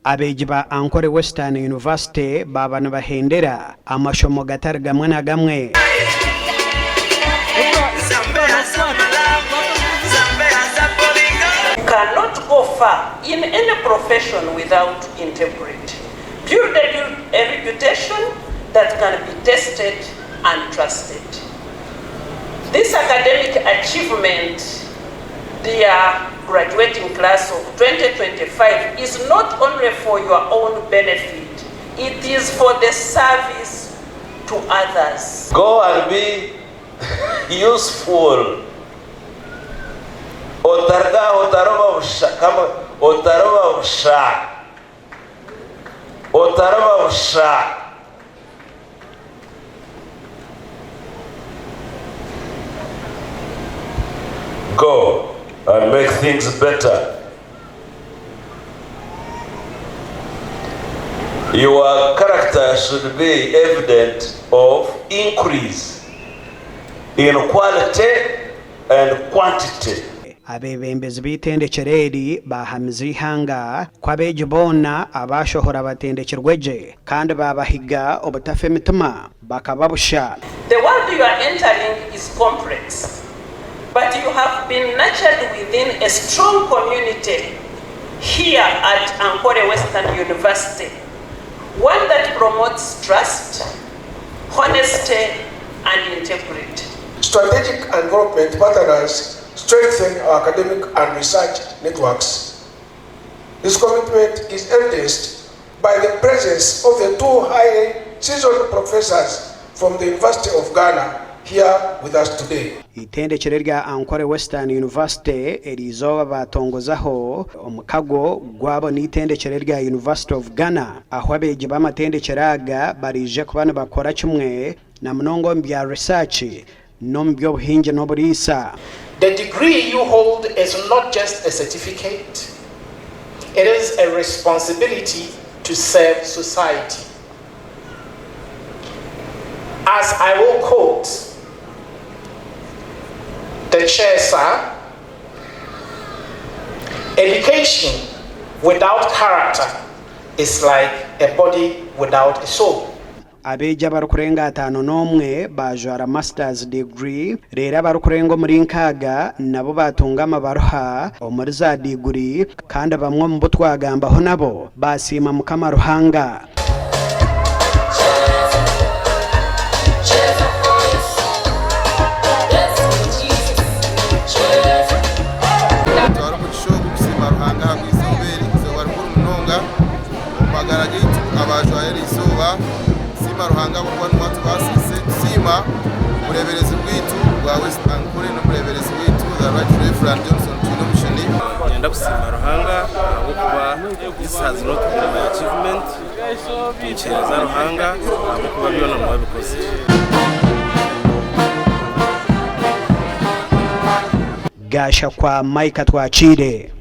Abeegi ba Ankole Western University baaba nibahendera amashomo gatari gamwe na gamwe. You cannot go far in any profession without integrity. Build a reputation that can be tested and trusted. This academic achievement, dear graduating class of 2025, is not only for your own benefit, it is for the service to others. Go and be useful. Otaruga aho otaroba busha. Come, otaroba busha. Otaroba busha. Go and make things better. Your character should be evident of increase in quality and quantity. Abeebembezi b'eitendekyero eri baahamiza eihanga ku abeegi boona abaashohora batendekirwe gye kandi baabahiga obutafa emitima bakaba busha. The world you are entering is complex, but you have been nurtured within a strong community here at Ankole Western University, one that promotes trust, honesty and integrity. Strategic and development partners strengthen our academic and research networks. This commitment is evidenced by the presence of the two highly seasoned professors from the University of Ghana here with us today. Eitendekyero erya Ankole Western University eriizooba baatongozaho omukago gwabo n'eitendekyero erya University of Ghana ahu abeegi b'amatendekyero aga baraije kuba nibakora kimwe na munonga omu bya research n'omu by'obuhingi n'oburiisa. The degree you hold is not just a certificate, it is a responsibility to serve society. As I will quote the chair, sir, education without character is like a body without a soul. Abeegi abarikurenga 51 baajwara Masters Degree reero abarikurenga omuri 60 nabo baatunga amabaruha omuri za diiguri kandi bamwe omu bu twagambaho nabo baasiima Mukama Ruhanga. Nitwara omugisha ogu kusiima Ruhanga ahabw'eizooba eri, eizooba rikuru munonga omu magara gaitu abaajwayo eri izooba. Tusiima Ruhanga ahabw'okuba niwe atubaasiise. Tusiima obureeberezi bwaitu bwa West Ankole n'omureeberezi waitu The Right Rev. Johnson Twinomushuni. Niinyenda kusiima Ruhanga ahabw'okuba this has not been my achievement, ninkiheereza Ruhanga ahabw'okuba byona niwe abikozire. Gashakwa Micah Twakiire.